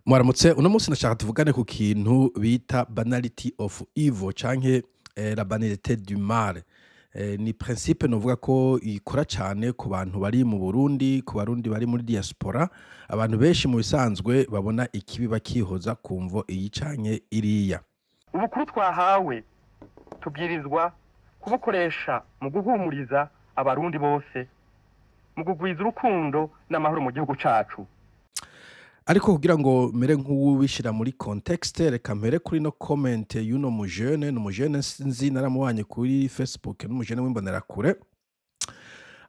Mwaramutse. Uno munsi ndashaka tuvugane ku kintu bita banality of evil canke la banalité du mal. Ni principe novuga ko ikora cane ku bantu bari mu Burundi, ku Barundi bari muri diaspora. Abantu benshi mu bisanzwe babona ikibi bakihoza ku mvo iyi canke iriya. Ubukuru twahawe tubwirizwa kubukoresha mu guhumuriza Abarundi bose, mu kugwiza urukundo n'amahoro mu gihugu cacu. Ariko kugira ngo mere nk'uwubishira muri contexte, reka mpere kuri no comment y'uno mujene. Ni umujene nzi, naramubanye kuri Facebook, n'umujene w'Imbonerakure.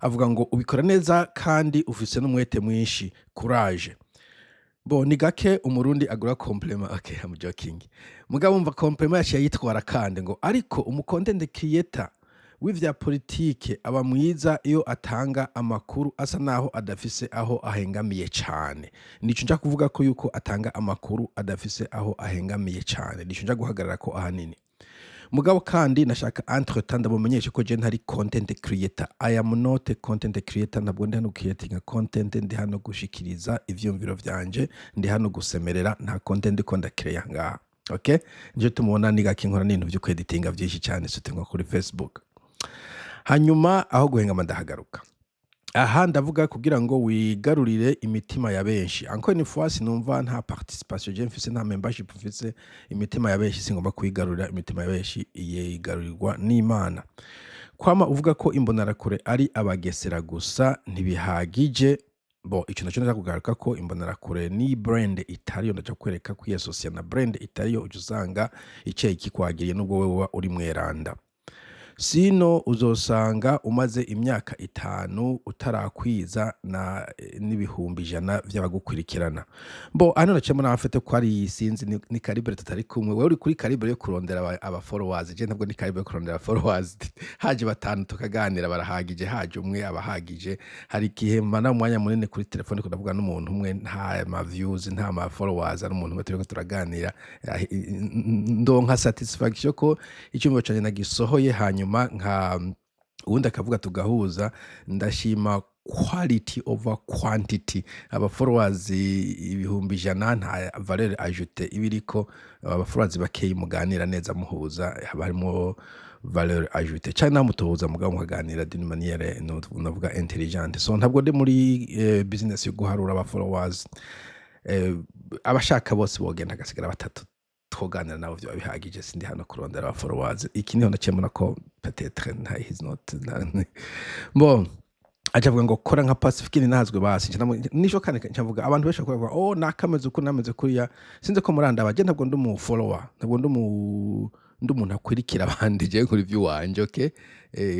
Avuga ngo ubikora neza kandi ufise n'umwete mwinshi, courage. Bo ni gake Umurundi agura compliment. Okay, I'm joking. Mugabo umva compliment yaciye yitwara kandi ngo ariko umu content creator w'ivya politike aba mwiza iyo atanga amakuru asa naho adafise aho ahengamiye cane. Nico nja kuvuga ko yuko atanga amakuru adafise aho ahengamiye cane, nico nja guhagarara ko ahanini. Mugabo kandi nashaka entre temps ndamumenyeshe ko je ntari content creator. I am not a content creator. Ntabwo ndi hano creating content, ndi hano gushikiriza ivyumviro vyanje, ndi hano gusemerera. Nta content ndiko ndacrea ngaha, okay? Nico tumubona ni gake nkora n'ibintu vyo kweditinga vyinshi cane, surtout nko kuri Facebook. Hanyuma aho guhengama ndahagaruka. Aha ndavuga kugira ngo wigarurire imitima ya benshi. Encore une fois, sinumva nta participation je mfise, nta membership mfise. Imitima ya benshi singomba kuyigarurira, imitima ya benshi yigarurirwa n'Imana. Kwama uvuga ko Imbonerakure ari Abagesera gusa ntibihagije. Bo ico naco ndaja kugaruka ko Imbonerakure ni brand itariyo. Ndaja kwereka kwiyasosiya na brand itariyo, uca usanga iceye kikwagiriye nubwo wewe uba uri mweranda. Sino uzosanga umaze imyaka 5 utarakwiza na n'100.000 vy'abagukurikirana. Bo hano naciyemo n'abafite ko ari sinzi ni calibre tutari kumwe. Wewe uri kuri calibre yo kurondera aba followers, je ntabwo ni calibre yo kurondera followers. Haje batanu tukaganira barahagije, haje umwe abahagije. Hari igihe mmara umwanya munini kuri telefone ndiko ndavuga n'umuntu umwe, nta ma views, nta ma followers, ari umuntu umwe turiko turaganira. Ndonka satisfaction ko iciyumviro canje nagisohoye, hanyuma nka uwundi akavuga tugahuza. Ndashima quality over quantity. Aba followers 100.000 nta valeur ajoutée iba iriko. Aba followers bakeyi muganira neza, muhuza, haba harimwo valeur ajoutée, canke naho mutohuza mugabo mukaganira d'une manière novuga intelligente. So ntabwo ndi muri business yo guharura aba followers. Abashaka bose bogenda, hagasigara batatu twoganira nabo vyoba bihagije. Sindi hano kurondera aba followers. Iki niho naciye mbona ko peut-être nta he's not bon. Aca avuga ngo kora nka Pacifique ntazwe basi. Nico kandi nca mvuga abantu benshi bakora, oh, nakameze uku, nameze kuriya. Sinzi ko murandaba, je ntabwo ndi umu follower, ntabwo ndi umuntu akwirikira abandi. Je nkora ivy'iwanje, okay?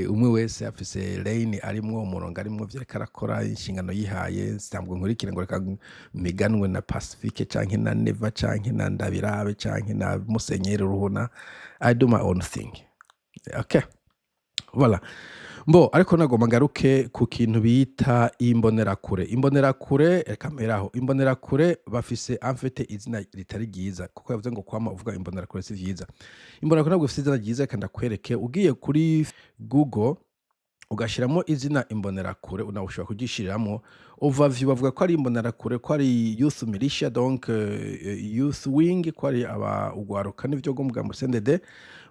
Umwe wese afise lane arimwo, umurongo arimwo, ivyo ariko arakora, inshingano yihaye. Ntabwo nkurikira ngo reka mpiganwe na Pacifique canke na Neva canke na Ndabirabe canke na Musenyeri Ruhuna. I do my own thing, okay? Voilà. Mbo ariko nagomba ngaruke ku kintu bita Imbonerakure. Imbonerakure, reka mpere aho. Imbonerakure bafise en fait izina ritari ryiza, kuko yavuze ngo kwama uvuga Imbonerakure si vyiza. Imbonerakure ntabwo ifise izina ryiza. Reka ndakwereke. Ugiye kuri Google ugashiramo izina Imbonerakure, nawe ushobora kuryishiriramo. Overview, bavuga ko ari Imbonerakure, ko ari youth militia, donc youth wing, ko ari aba ugwaruka n'ivyo rwo mu CNDD.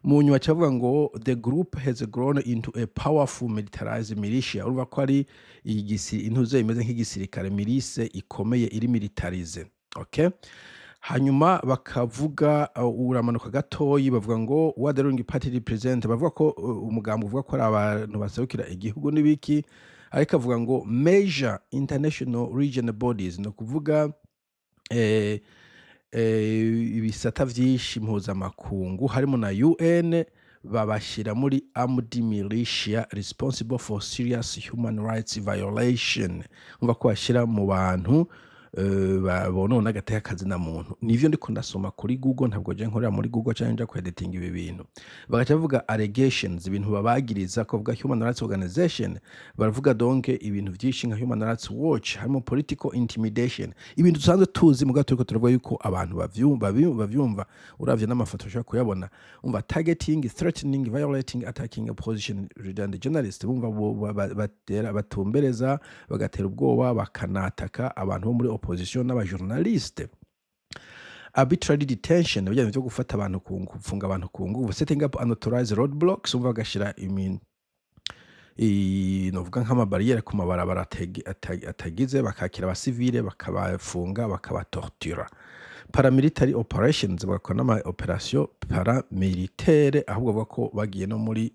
Mu nyuma baca bavuga ngo the group has grown into a powerful militarized militia. Urumva ko ari igisi intuze imeze nk'igisirikare, milice ikomeye iri militarisée, okay? Hanyuma bakavuga, uramanuka gatoyi, bavuga ngo what the ruling party represent. Bavuga ko umugambi uvuga ko ari abantu baserukira igihugu n'ibiki, ariko avuga ngo major international regional bodies, ni ukuvuga ibisata vyinshi mpuzamakungu harimo na UN, babashira muri armed militia responsible for serious human rights violation. Umva ko bashira mu bantu bonona agateka kazina muntu. Nivyo ndiko ndasoma kuri Google, ntabwo je nkorera muri Google canke nja kweditinga ibi bintu. Bagaca bavuga allegations, ibintu babagiriza, ko bavuga human rights organization, baravuga donc ibintu vyinshi nka Human Rights Watch, harimo political intimidation, ibintu dusanzwe tuzi, mugabo turiko turavuga yuko abantu bavyumva. Uravye n'amafoto ushobora kuyabona. Umva: targeting, threatening, violating, attacking opposition leader and journalist. Bumva batera, batumbereza, bagatera ubwoba, bakanataka abantu bo muri opposition n'abajournaliste. Arbitrary detention, bijya vyo gufata abantu ku gufunga abantu ku nguvu, setting up unauthorized roadblocks, umva bagashira novuga nk'amabariyeri ku mabarabara atagize, bakakira abasivile, bakabafunga, bakabatortura. Paramilitary operations, bagakora n'ama operation paramilitaire, ahubwo bavuga ko bagiye no muri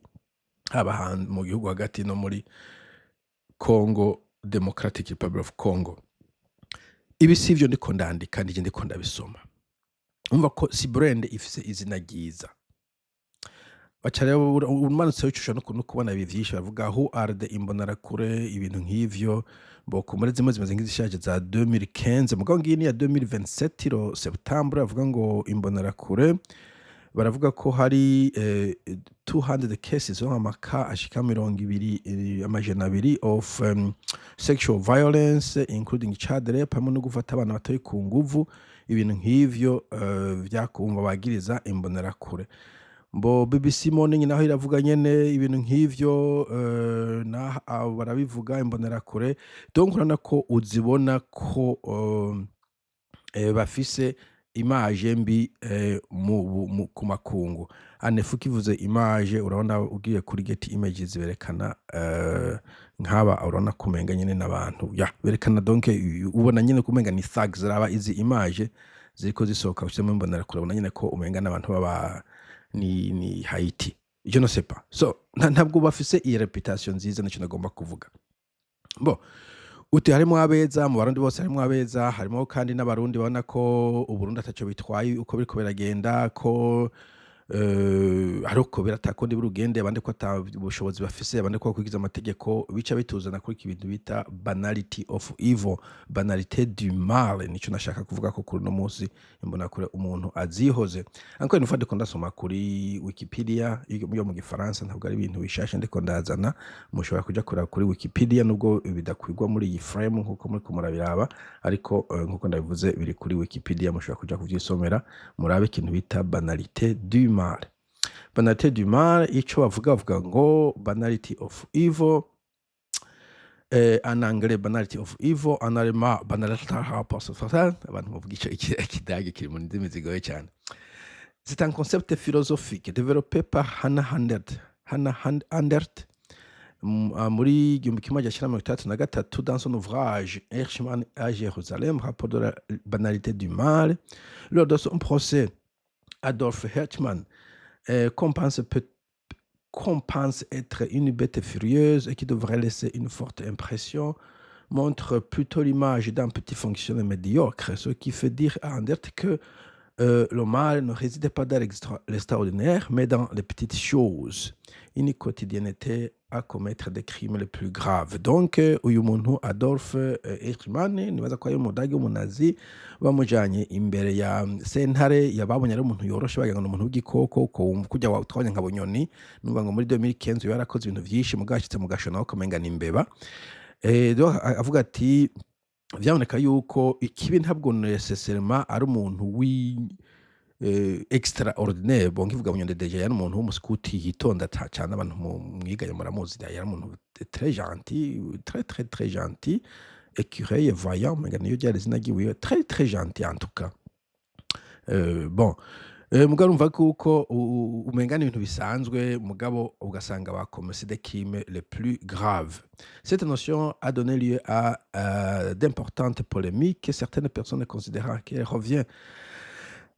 haba mu gihugu hagati no muri Congo, Democratic Republic of Congo. Ibi si ivyo ndiko ndandika, nije ndiko ndabisoma. Umva ko si brand ifise izina ryiza. Baca rero umanutse wicisha no kubona ibi vyinshi bavuga "Who are the Imbonerakure?", ibintu nk'ivyo. Boko muri zimwe zimeze nk'izishaje za 2015, mugabo ngiyi ni ya 2027 ro septembre. Bavuga ngo Imbonerakure, baravuga ko hari 200 cases, amaka ashika 20, 200 of sexual violence, including child rape, hamwe no gufata abana batoyi ku nguvu, ibintu nk'ivyo vyakumva bagiriza Imbonerakure. Mbo BBC Morning naho iravuga nyene ibintu nk'ivyo, naho abo barabivuga Imbonerakure. Donc urabona ko uzibona ko bafise image mbi ku makungu. Anefu kivuze image, urabona ugiye kuri Getty Images berekana nk'aba, urabona ko umenga nyene n'abantu ya berekana, donc ubona nyene ko umenga ni thugs. Raba izi image ziriko zisohoka ushizemo Imbonerakure, ubona nyene ko umenga n'abantu baba ni Haiti, je ne sais pas. So ntabwo bafise iyi reputation nziza, nico nagomba kuvuga. Bo uti harimwo abeza mu Barundi bose, harimwo abeza, harimo kandi n'Abarundi babona ko Uburundi ataco bitwaye uko biriko biragenda, ko ari uko biratakundi burugende, abandi ko ata bushobozi bafise, abandi ko bakurikiza amategeko. Bica bituzana kuri iki bintu bita banality of evil, banalité du mal. Nico nashaka kuvuga ko kuri uno munsi Imbonakure umuntu azihoze. Encore une fois, ndiko ndasoma kuri Wikipedia yo mu Gifaransa, ntabwo ari ibintu bishasha ndiko ndazana. Mushobora kuja kuraba kuri Wikipedia, nubwo bidakwirwa muri iyi frame nkuko muriko murabiraba, ariko nkuko ndabivuze biri kuri Wikipedia, mushobora kuja kuvyisomera, murabe ikintu bita banalité du mal. Banalité du mal, ico bavuga ngo banality of evil, en anglais banality of evil, en allemand banalité, abantu bavuga ico ikidage kiri mu ndimi zigoye cyane. C'est un concept philosophique développé par Hannah Arendt, Hannah Arendt muri 1963 dans son ouvrage Eichmann à Jérusalem, rapport de la banalité du mal. Lors de son procès, Adolf Eichmann, qu'on pense être une bête furieuse et qui devrait laisser une forte impression, montre plutôt l'image d'un petit fonctionnaire médiocre, ce qui fait dire à Arendt que le mal ne réside pas dans l'extraordinaire, mais dans les petites choses. Une quotidienneté à commettre des crimes les plus graves. Donc, uyu muntu Adolf Eichmann, nibaza ko ari umudage w'umunazi, bamujanye imbere ya sentare, yababonye ari umuntu yoroshe, bagira ngo ni umuntu w'igikoko, ko wumva kurya twabonye nka Bunyoni. Numva ngo muri 2015 yarakoze ibintu vyinshi, mugabo ashitse mu gasho naho ukamenga ni imbeba. Donc avuga ati vyaboneka yuko ikibi ntabwo nécessairement ari umuntu wi extraordinaire. Bon, nkivuga Bunyoni déjà yari umuntu w'umuskuti yitonda cane, abantu mwiganye muramuzi, yari umuntu très gentil, très très très gentil, écureuil vaillant, umenga niyo ryari izina ryiwiwe, très très gentil en tout cas. Bon, mugabo urumva kuko umenga ni ibintu bisanzwe, mugabo ugasanga bakomese des crimes les plus graves. Cette notion a donné lieu à d'importantes polémiques, certaines personnes considérant qu'elle revient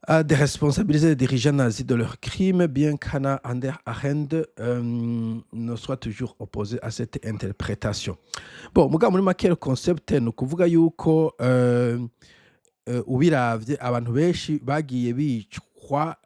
à déresponsabiliser les dirigeants nazis de leurs crimes, bien qu'Hannah Arendt ne soit toujours opposée à cette interprétation. Bon, mugabo muri make le concept ni ukuvuga yuko ubiravye abantu benshi bagiye bicwa,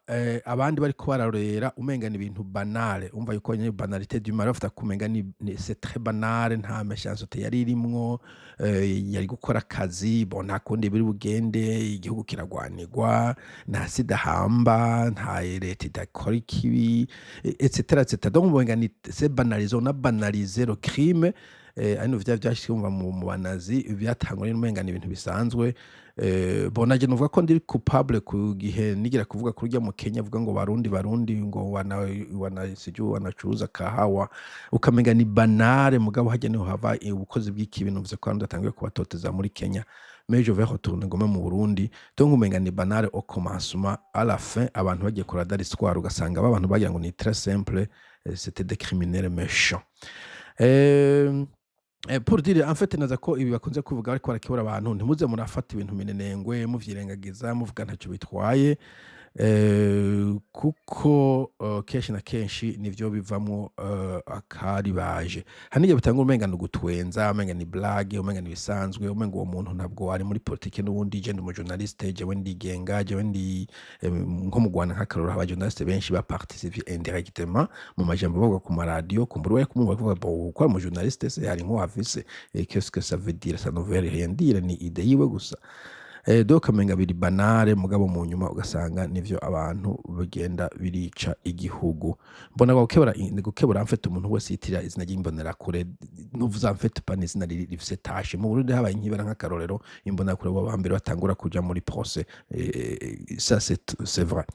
abandi bariko bararorera, umenga ni ibintu banal. Umva yuko nyene banalité du mal, bafata kumenga ni c'est très banal, nta méchanceté yari irimwo, yari gukora akazi. Bon, nta kundi biri bugende, igihugu kiragwanirwa, nta sidahamba, nta leta idakora ikibi, etc etc. Donc umenga ni c'est banalisé, on a banalisé le crime. Ari vya vyashitse mu banazi byatangwa n'umenga ni ibintu bisanzwe. Bon, naje novuga ko ndi coupable ku gihe nigira kuvuga kuri urya mu Kenya avuga ngo Barundi, Barundi ngo wana sijui wanacuruza kahawa, ukamenga ni banal, mugabo harya niho hava ubukozi bw'ikibi. Numvise ko abarundi batanguye kubatoteza muri Kenya. Mais je vais retourner ngume mu Burundi. Donc umenga ni banal au commencement, à la fin abantu bagiye kurada l'histoire, ugasanga ba bantu bagira ngo ni très simple, c'était des criminels méchants. Pour dire en fait, naza ko ibi bakunze kuvuga ariko barakebura abantu: ntimuze murafata ibintu minenengwe, muvyirengagiza, muvuga ntacyo bitwaye, kuko kenshi na kenshi nivyo bivamwo akaribaje. Hari n'igihe bitangura umenga ni ugutwenza, umenga ni blague, umenga ni ibisanzwe, umenga uwo muntu ntabwo ari muri politike n'ubundi, je ndi umujournaliste, jewe ndigenga, jewe ndi nko mu Rwanda nk'akarorero, aba journaliste benshi ba participe indirectement mu majambo bavuga ku maradiyo. Kumbura we kumumva bavuga: "Bon, ko ari umujournaliste se, hari nk'uwo afise, et qu'est-ce que ça veut dire? Ça ne veut rien dire, ni idée yiwe gusa." Donc amenga biri banal, mugabo mu nyuma ugasanga nivyo abantu bigenda birica igihugu. Mbona gukebura, ni gukebura en fait umuntu wese yitirira izina ry'Imbonerakure. Ne vous en faites pas, n'izina rifise tache. Mu Burundi habaye nk'ibara, nk'akarorero, Imbonerakure bo bambere batangura kuja muri procès. Ça c'est vrai.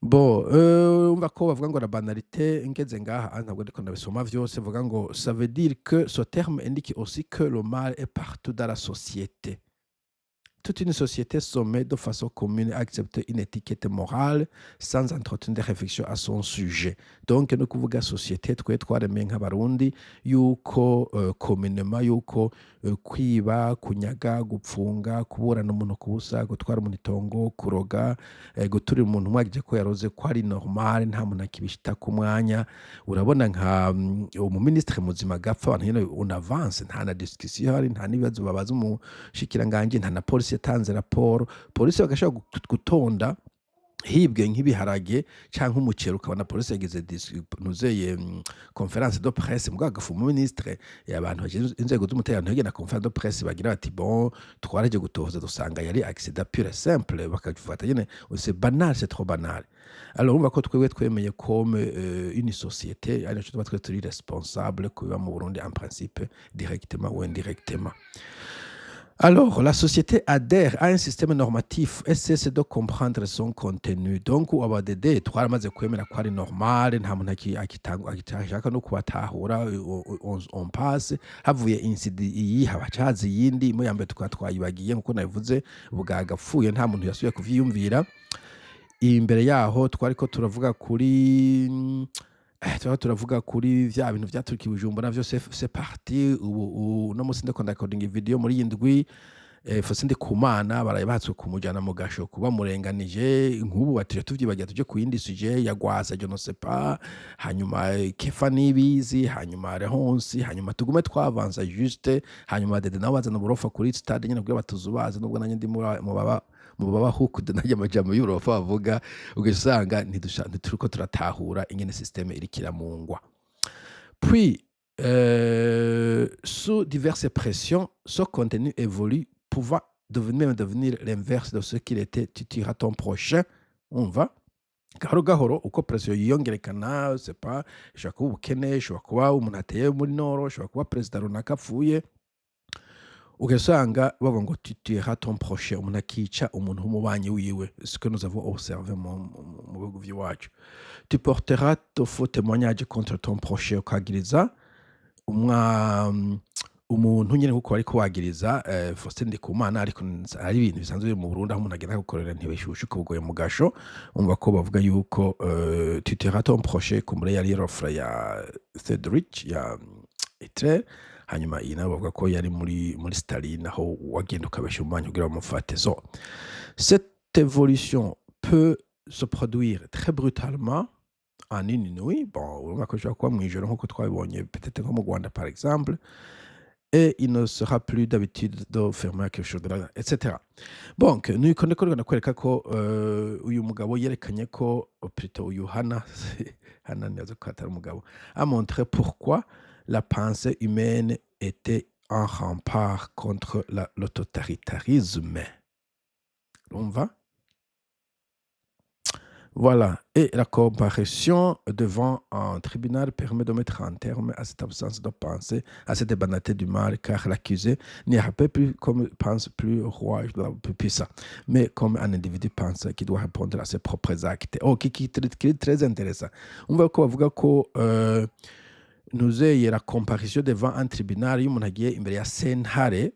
Bon, umva ko bavuga ngo la banalité. Ngeze ngaha, ntabwo ndiko ndabisoma vyose, bavuga ngo ça veut dire que ce terme indique aussi que le mal est partout dans la société. Toute une société se met de façon commune à accepter une étiquette morale sans entretenir des réflexions à son sujet. Donc no kuvuga société twe twaremeye nk'Abarundi yuko communément yuko kwiba, kunyaga, gupfunga, kuburana umuntu ku busa, gutwara umuntu itongo, kuroga, guturira umuntu mwagije ko yaroze, ko ari normal, nta muntu akibishita ku mwanya. Urabona nka umuministre muzima gapfa, abantu nyene on avance, nta na discussion ihari, nta n'ibibazo babaza umushikiranganji, nta na polisi yatanze raporo. Polisi bagashobora gutonda hibwe nk'ibiharage canke umuceri, ukabona polisi yagize ntuzeye conférence de presse, mugabo agafu ministre, abantu bajejwe inzego z'umutekano ntibagire na conférence de presse bagira bati: "Bon, twaraje gutohoza dusanga yari accident pure et simple." Bakabifata nyene, c'est banal, c'est trop banal. Alors urumva ko twebwe twemeye comme une société, ari naco tuba twe turi responsable kubiba mu Burundi, en principe, directement ou indirectement. Alors, la société adhère à un système normatif et cesse de comprendre son contenu. Donc, abadede twaramaze kwemera ko ari normal, nta muntu akitashaka no kubatahura, on passe. Havuye incident iyi, haba haza iyindi, imwe ya mbere tukaba twayibagiye. Nkuko nabivuze, bwagapfuye, nta muntu yasubiye kuvyiyumvira. Imbere yaho twariko turavuga kuri turiko turavuga kuri vya bintu vyaturikiye i Bujumbura vyose, c'est parti. Ubu uno musi ndiko ndakodinga video muri iyi ndwi, Faustin Ndikumana baraye bahatswe kumujana mu gasho kuba murenganije. Nk'ubu batije tuvyibagira, tuje ku yindi sujet ya Gwasa, je ne sais pas, hanyuma Kefa Nibizi, hanyuma Rehonsi, hanyuma tugume twavanza juste, hanyuma Dede nabo bazana uburofa kuri stade nyene kugira batuzubaze, nubwo nanye ndi mu baba hooked n'arya majambo y'uburofa bavuga. Ugasanga ntituriko turatahura ingene système iriko iramungwa. Puis, sous diverses pressions, ce contenu évolue, pouvant devenir, même devenir l'inverse de ce qu'il était: tu tueras ton prochain. On va gahoro gahoro uko pression yiyongerekana, c'est pas, ishobora kuba ubukene, ishobora kuba umuntu ateye muri noro, ishobora kuba perezida runaka apfuye, ugasanga bavuga ngo tu tueras ton prochain, umuntu akica umuntu w'umubanyi wiwe, ce que nous avons observé mu bihugu vy'iwacu. Tu porteras de faux témoignages contre ton prochain, ukagiriza umuntu nyene nkuko bariko bagiriza Faustin Ndikumana, ariko ari ibintu bisanzwe biri mu Burundi, aho umuntu agenda gukorera ntibishushe ubugoye mu gasho. Umva ko bavuga yuko tu tueras ton prochain, kumbure yari refrain ya Third Reich ya Hitler, hanyuma iyi nayo bavuga ko yari muri Staline, aho wagenda ukabesha umubanyi kugira bamufate. So cette évolution peut se produire très brutalement, en une nuit. Bon, urumva ko bishobora kuba mw'ijoro nkuko twabibonye peut-être nko mu Rwanda par exemple, et il ne sera plus d'habitude de fermer quelque chose de là, etc. Donc niko ndiko ndakwereka ko uyu mugabo yerekanye ko, plutôt uyu Hana, nibaza ko atari umugabo, a montré pourquoi la pensée humaine était un rempart contre le totalitarisme. Urumva? Voilà. Et la comparution devant un tribunal permet de mettre un terme à cette absence de pensée, à cette banalité du mal, car l'accusé n'y rappelle plus comme pense plus roi plus puissant, mais comme un individu pense qui doit répondre à ses propres actes. Oh, qui est très intéressant. On va ko bavuga ko nuzeye la comparution devant un tribunal, iyo umuntu agiye imbere ya sentare.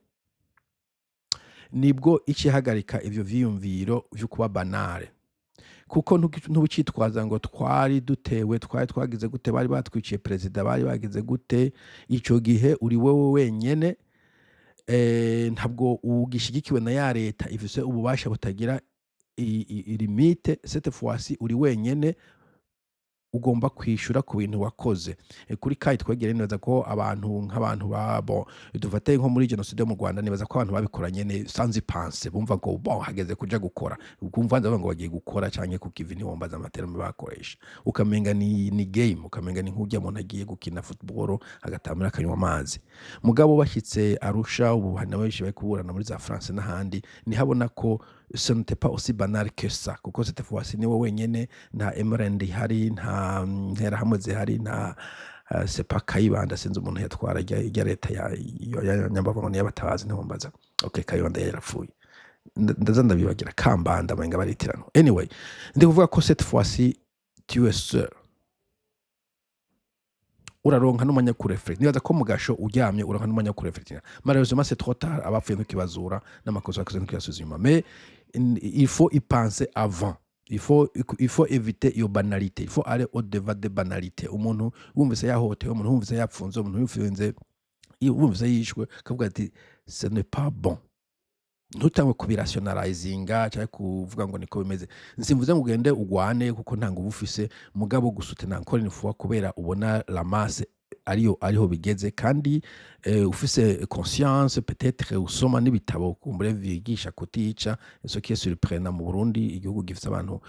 Nibwo ica ihagarika ivyo vyiyumviro vyo kuba banale, kuko ntucitwaza ngo twari dutewe, twari twagize gute, bari batwiciye perezida, bari bagize gute. Ico gihe uri wewe wenyene, ntabwo ugishigikiwe na ya leta ifise ububasha butagira limite. Cette fois-ci uri wenyene, ugomba kwishura ku bintu wakoze. Kuri kayi twegere nibaza ko abantu nk'abantu ba, bon, dufate nko muri génocide yo mu Rwanda, nibaza ko abantu babikoranye sans y penser, bumva ngo bon, hageze kuja gukora, ukumva nza ngo bagiye gukora canke kukivi. Ntiwombaza ama termes bakoresha, ukamenga ni game, ukamenga ni nk'urya muntu agiye gukina football agatamira akanywa amazi. Mugabo bashyitse Arusha, ubu hari na benshi bari kuburana muri za France n'ahandi, nihabona ko ce n'était pas aussi banal que ça, kuko cette fois-ci niwe wenyene, nta MRND ihari, nta nterahamwe zihari, nta c'est pas Kayibanda, sinzi umuntu yatwara ijya leta ya Nyambavu ngo niyabatabazi, ntiwombaza. Okay, Kayibanda yarapfuye. Ndaza ndabibagira, Kambanda menga baritirano. Anyway, ndi kuvuga ko cette fois-ci tu es seul, uraronka n'umwanya ku réfléchir. Nibaza ko mugasho uryamye uronka n'umwanya wo kureflectinga. Malheureusement, c'est trop tard, abapfuye ntukibazura, n'amakosa wakoze ntukiyasubiza inyuma, mais il faut y penser avant, il faut éviter iyo banalité, il faut aller au-devant de banalité. Umuntu wumvise yahohotewe, umuntu wumvise yapfunze, umuntu wumvise yishwe, akavuga ati: "Ce n'est pas bon." Ntutangwe kubirationalizinga cyangwa kuvuga ngo niko bimeze. Simvuze ngo ugende ugwane, kuko nta nguvu ufise, mugabo gusutena encore une fois kubera ubona la masse ariyo ariho bigeze, kandi ufise conscience, peut-être usoma n'ibitabo kumbure vyigisha kutica, ce qui est surprenant mu Burundi, igihugu gifise abantu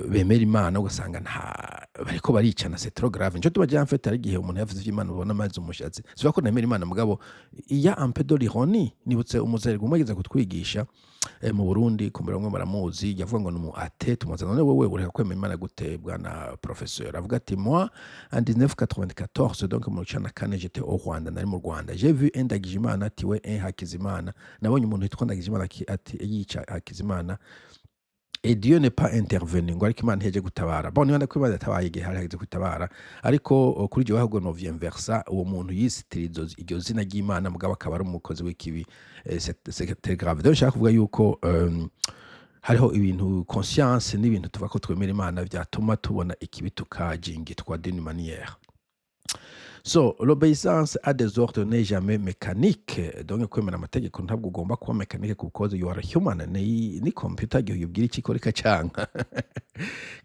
bemera Imana, ugasanga nta bariko baricana. C'est trop grave. Nico tuba en fait ari igihe umuntu yavuze ivy'Imana ubona amazi umushatsi. Sivuga ko nemera Imana, mugabo il y a un peu de l'ironie. Nibutse umuzerwa umwe ageze kutwigisha mu Burundi, kumbura bamwe baramuzi, yavuga ngo ni umu athée. Tumubaza: "None wewe ureka kwemera Imana gute, bwana professeur?" Avuga ati: "Moi, en 1994, donc mu cana kane, j'étais au Rwanda, nari mu Rwanda, j'ai vu un Ndagijimana tuer un Hakizimana, nabonye umuntu witwa Ndagijimana ati yica Hakizimana, et Dieu n'est pas intervenu." Ngo ariko Imana ntiyaje gutabara. Bon, niba ndakwibaza yatabaye igihe hari hageze gutabara, ariko kuri jewe ahubwo no inversa, uwo muntu yisitira iryo zina ry'Imana mugabo akaba ari umukozi w'ikibi, c'est très grave. Donc nshaka kuvuga yuko hariho ibintu, conscience n'ibintu tuvuga ko twemera Imana, vyatuma tubona ikibi tukajingitwa d'une manière. So, l'obéissance à des ordres n'est jamais mécanique. Donc, kwemera amategeko ntabwo ugomba kuba mécanique, kuko you are human. Ni computer igihe uyibwira iki ikora ikacanka.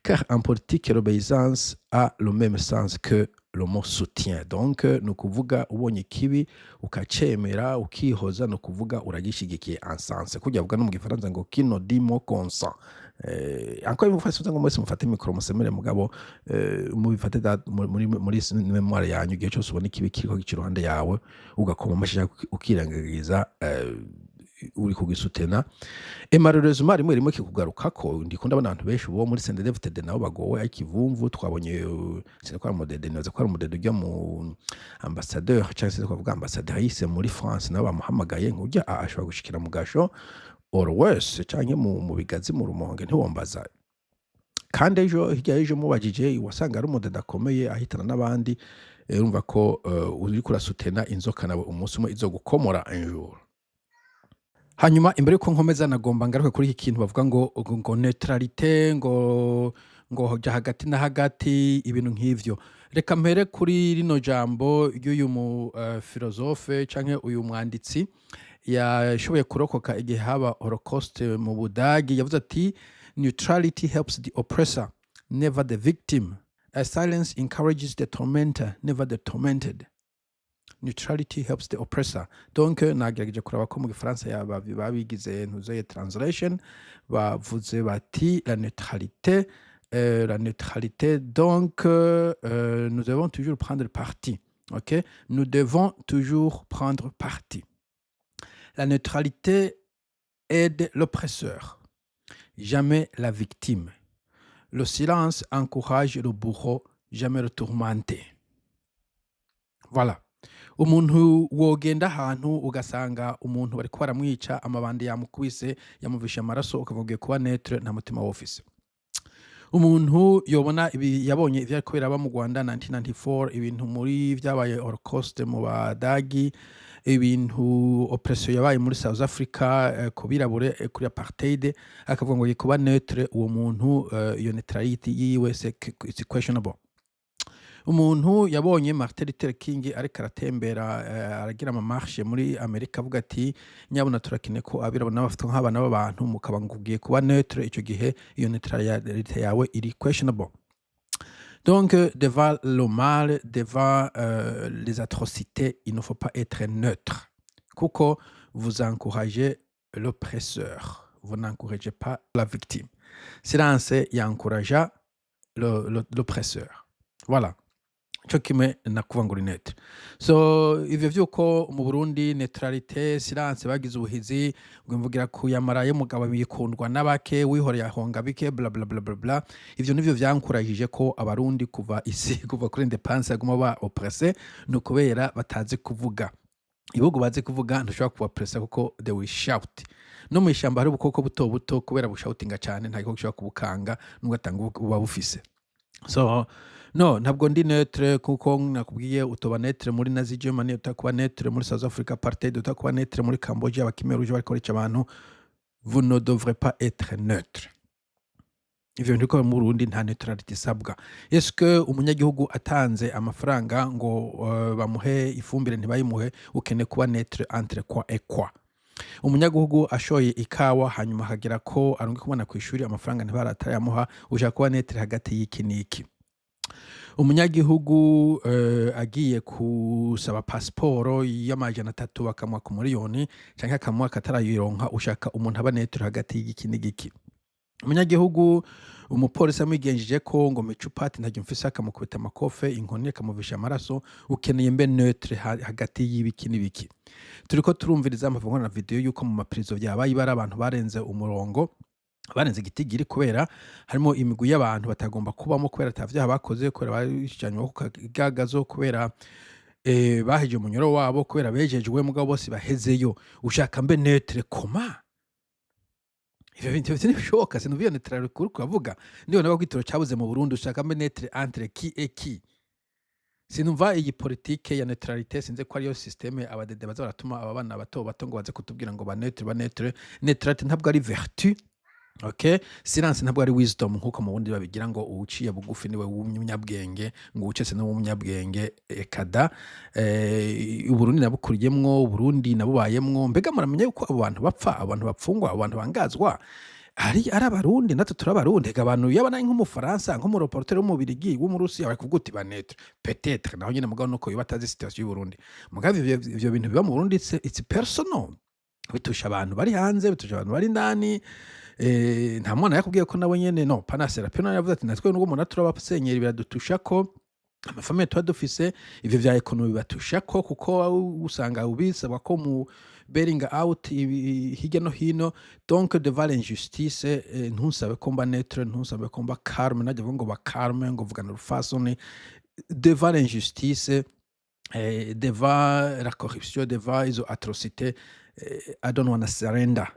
Car en politique, l'obéissance a le même sens que le mot soutien. Donc, ni ukuvuga ubonye ikibi ukacemera, ukihoza, ni ukuvuga uragishigikiye en sens. Kujya avuga no mu gifaransa ngo: "Qui ne dit mot consent." Encore une fois, ngo mwese mufate micro musemere, mugabo mubifate muri mémoire yanyu: igihe cyose ubona ikibi kiriko gica iruhande yawe ugakoma amashyi ukirengagiza, uri kugisutena. Et malheureusement rimwe rimwe kikugarukako. Ndiko ndabona abantu benshi bo muri CNDD-FDD nabo bagowe ikivumvu. Twabonye, sinzi ko ari umudede, nibaza ko ari umudede ujya mu ambassadeur cyangwa se twavuga ambassadrice muri France, nabo bamuhamagaye ngo ujya ashobora gushikira mu gasho or worse, canke mu bigazi mu Rumonge, ntiwombaza. Kandi ejo hirya y'ejo mubajije wasanga ari umudede akomeye ahitana n'abandi. Urumva ko uriko urasutena inzoka, nawe umunsi umwe izogukomora un jour. Hanyuma imbere yuko nkomeza, nagomba ngaruke kuri iki kintu bavuga ngo neutralité, ngo jya hagati na hagati, ibintu nk'ivyo. Reka mpere kuri rino jambo ry'uyu mu philosophe canke uyu mwanditsi yashoboye kurokoka igihe haba Holocaust mu Budagi. Yavuze ati: "Neutrality helps the oppressor, never the victim. A silence encourages the tormentor, never the tormented." Neutrality helps the oppressor. Donc nagerageje kuraba ko mu gifaransa babigize ntuzeye translation, bavuze bati la neutralité, la neutralité, donc nous devons toujours prendre parti. Ok, nous devons toujours prendre parti. La neutralité aide l'oppresseur, jamais la victime. Le silence encourage le bourreau, jamais le tourmenté. Voilà. Umuntu wogenda ahantu ugasanga umuntu bariko baramwica, amabandi yamukubise, yamuvishe amaraso, ukavuga ugiye kuba neutre, nta mutima wowe ufise. Umuntu yobona ibi, yabonye ivyariko biraba mu Rwanda 1994, ibintu muri vyabaye Holocaust mu Badagi, ibintu oppression yabaye muri South Africa ku birabure, kuri apartheid, akavuga ngo kuba neutre, uwo muntu iyo neutrality yiwe, it's questionable. Umuntu yabonye Martin Luther King ariko aratembera, aragira ama marche muri Amerika, avuga ati: "Nyabuna turakeneye ko abirabura nabo bafatwa nk'abana b'abantu", mukaba ngo ugiye kuba neutre, ico gihe iyo neutralité yawe iri questionable. Donc devant le mal, devant les atrocités, il ne faut pas être neutre, kuko vous encouragez l'oppresseur, vous n'encouragez pas la victime. Silence y'encouragea l'oppresseur. Voilà, cyo kimwe na kuvuga ngo uri neutre. So ivyo vyuko mu Burundi neutralité, silence, bagize ubuhizi ngo imvugira kuyamara y'umugabo bikundwa n'abake, wihoreye ahonga bike, bla bla bla bla bla, ivyo nivyo vyankurajije ko Abarundi kuva isi, kuva kuri indépendance, baguma ba oppressé, ni ukubera batazi kuvuga. Ibihugu bazi kuvuga ntushobora kubapresa kuko they will shout. No mu ishyamba hari ubukoko buto buto, kubera bushoutinga cyane nta gikoko gishobora kubukanga nubwo atanga buba bufise. So no, ntabwo ndi neutre, kuko nakubwiye utoba neutre muri Nazi Germany, utakuba neutre muri South Africa apartheid, utakuba neutre muri Cambodia aba Khmer Rouge bariko barica abantu. Vous ne devrez pas être neutre. Ivyo bintu biko mu Burundi, nta neutralité isabwa. Est-ce que umunyagihugu atanze amafaranga ngo bamuhe ifumbire ntibayimuhe, ukeneye kuba neutre entre quoi et quoi? Umunyagihugu ashoye ikawa, hanyuma akagira ko arungika umwana kw'ishuri, amafaranga ntibaratarayamuha, ushaka kuba neutre hagati y'iki n'iki? Umunyagihugu agiye kusaba pasiporo y'300 bakamuha ku miliyoni canke akamuha akatarayironka, ushaka umuntu aba neutre hagati y'igiki n'igiki? Umunyagihugu umupolisi amwigenjeje ko ngo micupati ntaryo mfise, akamukubita amakofe, inkoni, akamuvisha amaraso, ukeneye mbe neutre hagati y'ibiki n'ibiki? Turiko turumviriza amavuga na video yuko mu maprison vyabaye ibara, abantu barenze umurongo, barenze igitigiri, kubera harimo imigwi y'abantu batagomba kubamo kubera ata vyaha bakoze, kubera bajanywe ku kagagazo, kubera baheje umunyoro wabo, kubera bejejwe, mugabo bose bahezeyo. Ushaka mbe neutre koma? Ivyo bintu ntibishoboka. Sinumva iyo neutralité uriko uravuga. Ndibona ko igitoro cabuze mu Burundi, ushaka mbe neutre entre qui et qui? Sinumva iyi politike ya neutralité. Sinzi ko ariyo système abadede baza baratuma aba bana bato bato ngo baze kutubwira ngo ba neutre, ba neutre. Neutralité ntabwo ari vertu, okay? Silence ntabwo ari wisdom, nkuko mu bundi babigira ngo uwuciye bugufi niwe w'umunyabwenge, ngo uwucese niwe w'umunyabwenge. Ekada Uburundi nabukuriyemwo, Uburundi nabubayemwo. Mbega muramenya yuko abo bantu bapfa, abo bantu bapfungwa, abo bantu bangazwa ari Abarundi? Natwe turi Abarundi. Ega abantu yaba nari nk'Umufaransa, nk'umureporter w'Umubirigi, w'Umurusiya, bari kuvuga uti ba neutre peut-être naho nyene, mugabo nuko yoba atazi situation y'Uburundi. Mugabo ivyo bintu biba mu Burundi, it's personal, bitusha abantu bari hanze, bitusha abantu bari indani. Nta mwana yakubwiye ko nawe nyene no pana Serapino yavuze ati: "Natwe nubwo umuntu turabasenyera, biradutusha ko amafamiye tuba dufise, ivyo vya économie bibatusha ko", kuko usanga ubisabwa ko mu bearing out hirya no hino. Donc devant l'injustice, ntusabe ko mba neutre, ntusabe ko mba calme, najya ngo ba calme, ngo vugana urufasoni. Devant l'injustice, devant la corruption, devant izo atrocité, I don't wanna surrender.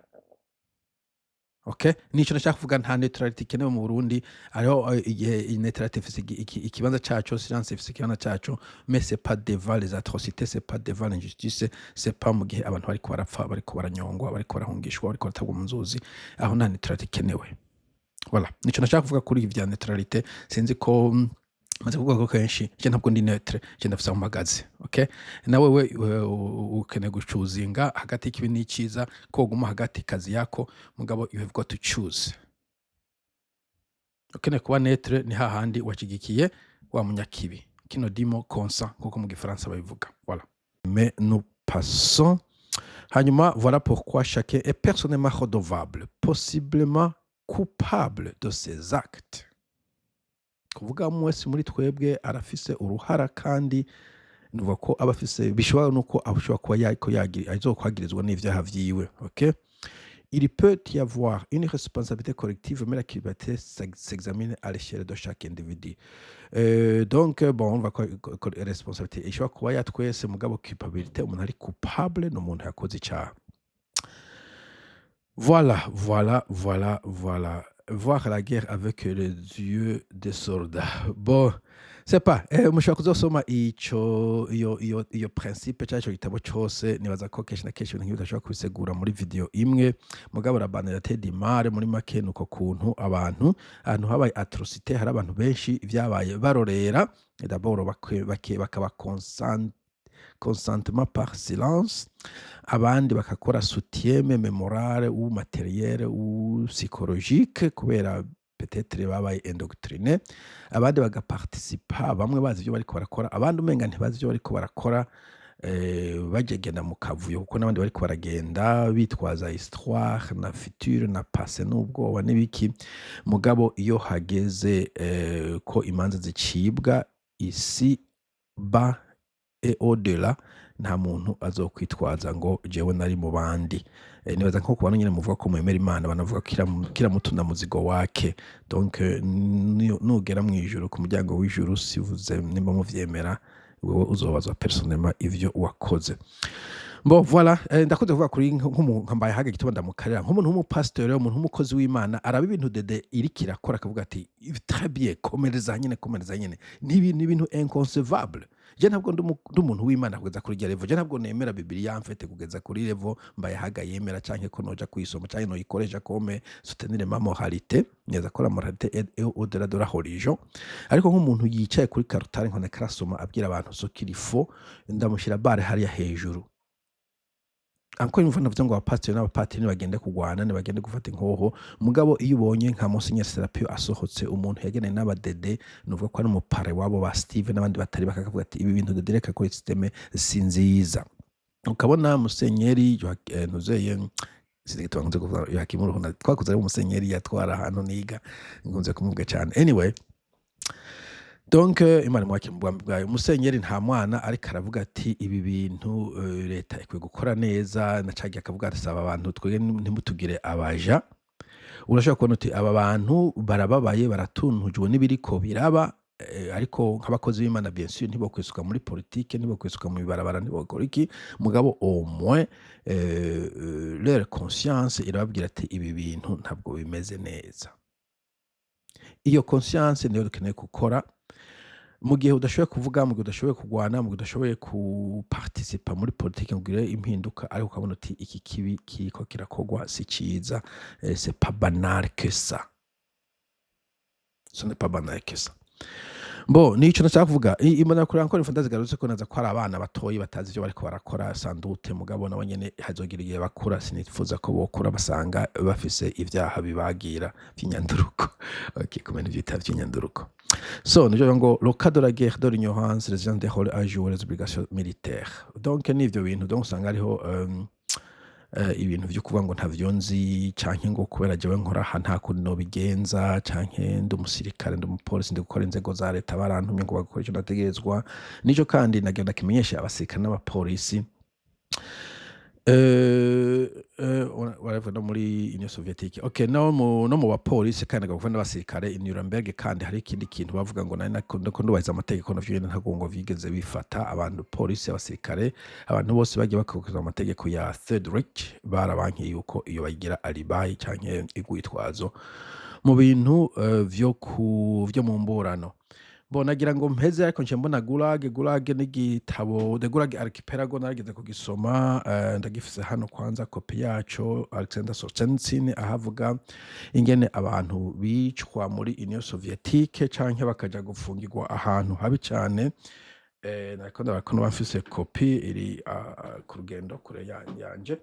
Okay, nico nashaka kuvuga. Nta neutralité ikenewe mu Burundi. Hariho igihe iyi neutralité ifise ikibanza caco, silence ifise ikibanza caco, mais c'est pas devant les atrocités, c'est pas devant l'injustice, c'est pas mu gihe abantu bariko barapfa, bariko baranyongwa, bariko barahungishwa, bariko baratabwa mu nzuzi. Aho nta neutralité ikenewe. Voilà, nico nashaka kuvuga kuri ibi vya neutralité. Sinzi ko maze kuvuga ko kenshi je ntabwo ndi neutre, je ndafise aho mpagaze. Okay, nawe we ukeneye guchoosinga hagati y'ikibi n'iciza, ko woguma hagati, kazi yako, mugabo you have got to choose. Ukeneye kuba neutre ni hahandi washigikiye wa munyakibi, kino dimo consent, nkuko mu gifaransa babivuga. Voilà, mais nous passons. Hanyuma, voilà pourquoi chacun est personnellement redevable, possiblement coupable de ses actes. Kuvuga umwe wese muri twebwe arafise uruhara, kandi nuvuga ko aba afise, bishobora nuko ashobora kuba yariko azokwagirizwa n'ivyaha vyiwe. Okay, il peut y avoir une responsabilité collective, mais la culpabilité s'examine à l'échelle de chaque individu. Donc bon, on va ko responsabilité ishobora kuba ya twese, mugabo culpabilité, umuntu ari coupable ni umuntu yakoze icaha. Voilà, voilà, voilà, voilà. Voir la guerre avec les yeux des soldats. Bon, c'est pas, mushobora kuzosoma ico iyo principe canke ico gitabo cose. Nibaza ko kenshi na kenshi ibintu nk'ibi udashobora kubisigura muri video imwe, mugabo la banalité du mal, muri make, nuko kuntu abantu, ahantu habaye atrocité, hari abantu benshi vyabaye barorera, d'abord bakaba consentement par silence, abandi bakakora soutien même moral ou matériel ou psychologique kubera peut-être babaye endoctriné, abandi bagaparticipa, bamwe bazi ivyo bariko barakora, abandi umenga ntibazi ivyo bariko barakora, bagegena mu kavuyo kuko n'abandi bariko baragenda bitwaza histoire na futur na passé n'ubwoba n'ibiki. Mugabo iyo hageze ko imanza zicibwa ici bas et au-delà, nta muntu azokwitwaza ngo jewe nari mu bandi. Nibaza nko kubana nyene muvuga ko mwemera Imana, banavuga kila mtu na muzigo wake. Donc nugera mw'ijuru, ku muryango w'ijuru, sivuze nimba muvyemera, wewe uzobazwa personnellement ivyo wakoze. Bon, voilà, ndakunze kuvuga kuri nk'umuntu mbaye haga igituma ndamukarira nk'umuntu w'umupasitori, umuntu w'umukozi w'Imana, araba ibintu dede iriko irakora akavuga ati: "Très bien, komereza nyene, komereza nyene." Ni ibintu inconcevable. Je ntabwo ndi umuntu w'Imana kugeza kuri irya level. Je ntabwo nemera Bibiliya mfete kugeza kuri level mbaye haga yemera, canke ko noja kuyisoma canke noyikoresha comme soutenir ma moralité. Neza ko la moralité est au-delà de la religion, ariko nk'umuntu yicaye kuri karutare nkona karasoma abwira abantu ce qu'il faut, ndamushyira bare hariya hejuru. Encore une fois, navuze ngo abapasiteri n'abapatiri ntibagende kugwana, ntibagende gufata inkoho, mugabo iyo ubonye nka Monsignor Serapio asohotse, umuntu yageneye n'abadede, nuvuga ko ari umupare wabo ba Steve n'abandi batari, bakavuga ati: "Ibi bintu dede reka kuri système si nziza." Ukabona Musenyeri ntuzeye, sinzi nkunze kuvuga Joachim Ruhuna, twakuze ari umusenyeri yatwara ahantu niga, nkunze kumuvuga cyane. Anyway, donc Imana imwakire mu bwami bwayo. Musenyeri nta mwana, ariko aravuga ati: "Ibi bintu leta ikwiye gukora neza." Na cagiye akavuga ati: "Saba abantu twebwe ntimutugire abaja." Urashobora kubona uti aba bantu barababaye, baratuntujwe n'ibiriko biraba, ariko nk'abakozi b'Imana, bien sûr, ntibokwisuka muri politike, ntibokwisuka mu ibarabara, ntibokora iki, mugabo au moins leur conscience irababwira ati: "Ibi bintu ntabwo bimeze neza." Iyo conscience niyo dukeneye gukora. Mu gihe udashoboye kuvuga, mu gihe udashoboye kurwana, mu gihe udashoboye kuparticipa muri politike ngo ugire impinduka, ariko ukabona uti iki kibi kiriko kirakorwa si ciza, c'est pas banal que ça, ce n'est pas banal que ça. Bon, nico nashaka kuvuga. Imbonera encore une fois, ndazigarutse ko naza ko ari abana batoyi batazi ivyo bariko barakora sans doute, mugabo nabo nyene hazogira igihe bakura. Sinifuza ko bokura basanga bafise ivyaha bibagira vy'inyanduruko. Okay, kumenya ivyita vy'inyanduruko. So nivyo ngo le cas de la guerre de l'ignorance, les gens des rôles à jouer, les obligations militaires. Donc nivyo bintu, donc usanga hariho ibintu vyo kuvuga ngo ntavyo nzi, canke ngo kubera jewe nkora aha nta kundi nobigenza, canke ndi umusirikare, ndi umupolisi, ndi gukora inzego za leta, barantumye ngo bagakora ico ndategerezwa. Nico kandi nagira kimenyesha abasirikare n'abapolisi. Waravuga no muri Union Soviétique, okay, no mu bapolisi kandi agakuva n'abasirikare i Nuremberg. Kandi hari ikindi kintu bavuga ngo nari nako ndubahiriza amategeko, navyo nyene ntabwo ngo vyigeze bifata abantu, polisi, abasirikare, abantu bose bagiye bakurikiza amategeko ya Third Reich, barabankiye yuko iyo bagira alibi canke igwitwazo mu bintu vyo mu mburano. Bon, nagira ngo mpeze, ariko nce mbona Gulag. Gulag n'igitabo The Gulag Archipelago, narigeze kugisoma, ndagifise hano kwanza kopi yaco, Alexander Solzhenitsyn, ahavuga ingene abantu bicwa muri Union Soviétique canke bakaja gufungirwa ahantu habi cane. Nariko ndabona ko noba mfise kopi iri ku rugendo kure yanje.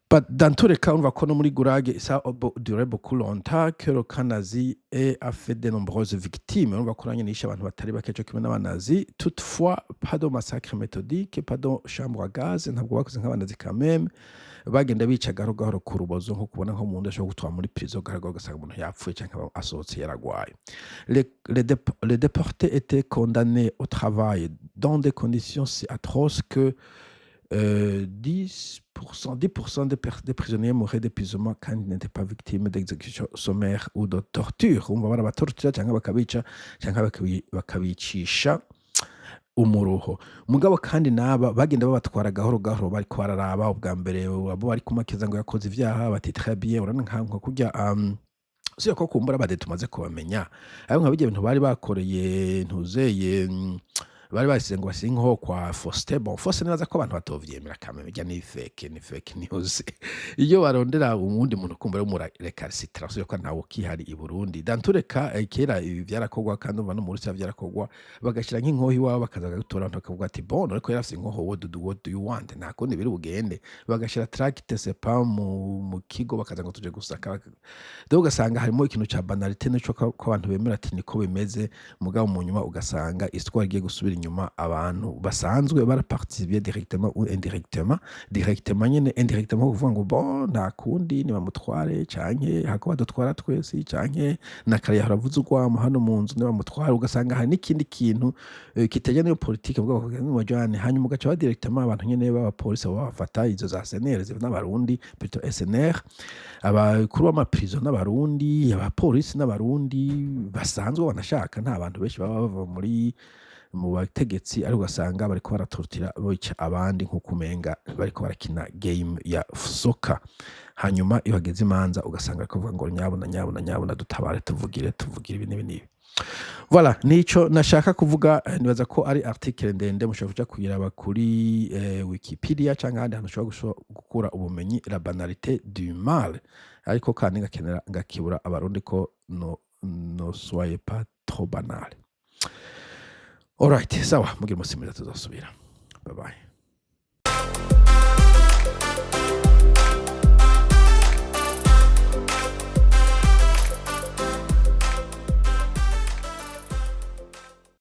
But dans tous les cas, on voit ko no muri Gulag, ça a duré beaucoup longtemps, que le camp nazi a fait de nombreuses victimes. Urumva ko nanyene yishe abantu batari bake co kimwe n'abanazi. Toutefois, pas de massacre méthodique, pas de chambre à gaz, ntabwo bakoze nk'abanazi quand même. Bagenda bica gahoro gahoro ku rubozo, nko kubona nko umuntu ashobora gutwara muri prison gahoro gahoro, ugasanga umuntu yapfuye canke asohotse yaragwaye. Les déportés étaient condamnés au travail dans des conditions si atroces que 10% des prisonniers mouraient d'épuisement quand ils n'étaient pas victimes d'exécutions sommaires ou de torture. Urumva barabatortura canke bakabica canke bakabicisha umuruho. Mugabo kandi n'aba bagenda babatwara gahoro gahoro, bariko bararaba ubwa mbere abo bari kumakiza ngo yakoze ivyaha, bati: "Très bien." Urabona nka kurya Usibye ko kumbura abade tumaze kubamenya, ariko nka birya bintu bari bakoreye ntuzeye, bari basize ngo basige nko kwa Faustin. Bon, Faustin nibaza ko abantu batovyemera quand même, irya ni fake news. Iyo barondera uwundi muntu kumva w'umu récalcitrant, usibye ko ntawe ukihari i Burundi. Dans tous les cas, kera ibi vyarakorwa, kandi umva no mu Burusiya vyarakorwa, bagashira nk'inkoho iwawe, bakaza bakagutora, abantu bakavuga ati: "Bon, ariko yarafise inkoho, what do you want?" Nta kundi biri bugende, bagashira tract, c'est pas mu kigo, bakaza ngo tuje gusaka. Donc ugasanga harimo ikintu ca banalité, nico ko abantu bemera ati niko bimeze. Mugabo mu nyuma ugasanga histoire igiye gusubira inyuma, abantu basanzwe baraparticiper directement ou indirectement, directement nyene, indirectement, kuvuga ngo bon, nta kundi nibamutware, canke hako badutwara twese, canke na kare yahora avuza urwamo hano mu nzu, nibamutware. Ugasanga hari n'ikindi kintu kitajya n'iyo politike, mugabo bakavuga ngo bajane, hanyuma ugaca ba directement abantu nyene b'abapolisi baba bafata izo za SNR n'abarundi, plutôt SNR, abakuru b'amaprison n'abarundi, abapolisi n'abarundi basanzwe, banashaka nta bantu benshi baba bava muri mu bategetsi, ariko ugasanga bariko baratortira, bica abandi nk'uko umenga bariko barakina game ya soccer. Hanyuma iyo hageze imanza, ugasanga bariko bavuga ngo nyabuna, nyabuna, nyabuna, dutabare, tuvugire, tuvugire ibi n'ibi n'ibi. Voilà, nico nashaka kuvuga. Nibaza ko ari article ndende, mushobora kuja kuyiraba kuri Wikipedia canke ahandi hantu ushobora gukura ubumenyi, la banalité du mal. Ariko kandi ngakenera ngakibura abarundi ko no ne soyez pas trop banal. Alright, sawa, mugira umusi mwiza, tuzosubira. Bye bye.